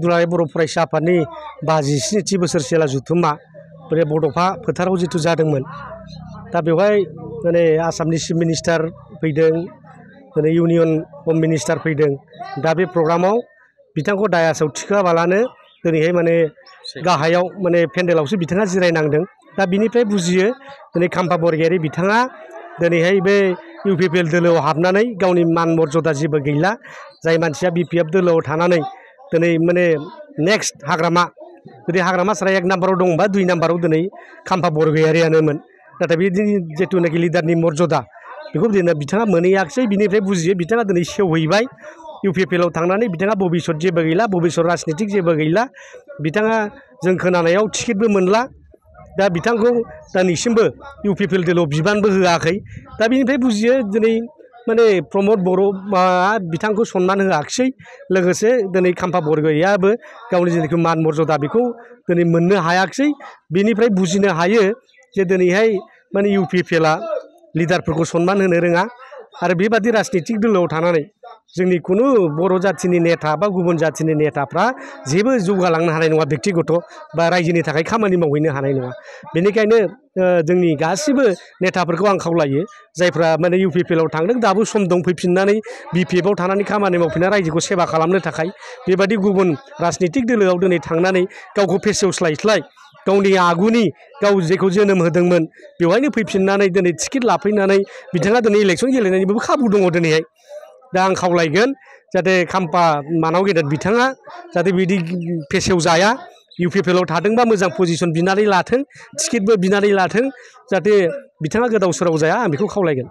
दुलाराय बर' फरायसा आफादनि 57थि बोसोरसेला जुथुमा बे बड'फा फोथाराव जिथु जादोंमोन दा बेवहाय माने आसामनि चिफ मिनिस्टार फैदों माने इउनियन हम मिनिस्टार फैदों दा बे प्रग्रामाव बिथांखौ डायासआव थिखोआबालानो दिनैहाय माने गाहायाव माने पेन्डेलावसो बिथाङा जिरायनांदों दा बिनिफ्राय बुजियो दिनै खाम्फा बरगयारी बिथाङा दिनैहाय बे इउपिपिएल दोलोआव हाबनानै गावनि मान मर्यादा जेबो गैला जाय मानसिया बिपिएफ दोलोआव थानानै दिनै माने नेक्स्ट हाग्रामा जुदि हाग्रामा सारा 1 नाम्बाराव दंबा 2 नाम्बाराव दिनै खाम्फा बरगयारीयानोमोन नाथाय बे जिथुनाखि लिडारनि मर्यादा बेखौ दिनै बिथाङा मोनहैयाखिसै बिनिफ्राय बुजियो बिथाङा दिनै सेवहैबाय इउपिपिएलआव थांनानै बिथाङा भबिष्यत जेबो गैला भबिष्यत राजनितिक जेबो गैला बिथाङा जों खोनानायाव टिकेटबो मोनला दा बिथांखौ दिनैसिमबो इउपिपिएल दोलोआव बिबानबो होआखै दा बिनिफ्राय बुजियो दिनै माने प्रमद बर' बिथांखौ सनमान होआखिसै लोगोसे दिनै खाम्फा बरगयारीयाबो गावनि जिथु मान मर्यादा बेखौ दिनै मोननो हायाखिसै बेनिफ्राय बुजिनो हायो जे दिनैहाय माने इउपिपिएलआ लिडारफोरखौ सनमान होनो रोङा आरो बेबादि राजनितिक दोलोआव थानानै जोंनि खुनु बर' जाथिनि नेता बा गुबुन जाथिनि नेताफ्रा जेबो जौगालांनो हानाय नङा बेक्तिगत बा रायजोनि थाखाय खामानि मावहैनो हानाय नङा बेनिखायनो जोंनि गासिबो नेताफोरखौ आं खावलायो जायफ्रा माने इउपिपिएलआव थांदों दाबो सम दं फैफिननानै बिपिएफआव थानानै खामानि मावफिनना रायजोखौ सेवा खालामनो थाखाय बेबादि गुबुन राजनितिक दोलोआव दिनै थांनानै गावखौ फेसेवस्लायस्लाय गावनि आगुनि गाव जेखौ जोनोम होदोंमोन बेवहायनो फैफिननानै दिनै टिकेट लाफैनानै बिथाङा दिनै इलेक्सन गेलेनायनिबो खाबु दङ दिनैहाय दा आं खावलायगोन जाहाथे खाम्फा मानाव गेदेर बिथाङा जाहाथे बिदि फेसेवजाया इउपिपिएलआव थादोंबा मोजां पजिसन बिनानै लाथों टिकेटबो बिनानै लाथों जाहाथे बिथाङा गोदाव सोराव जाया आं बेखौ खावलायगोन।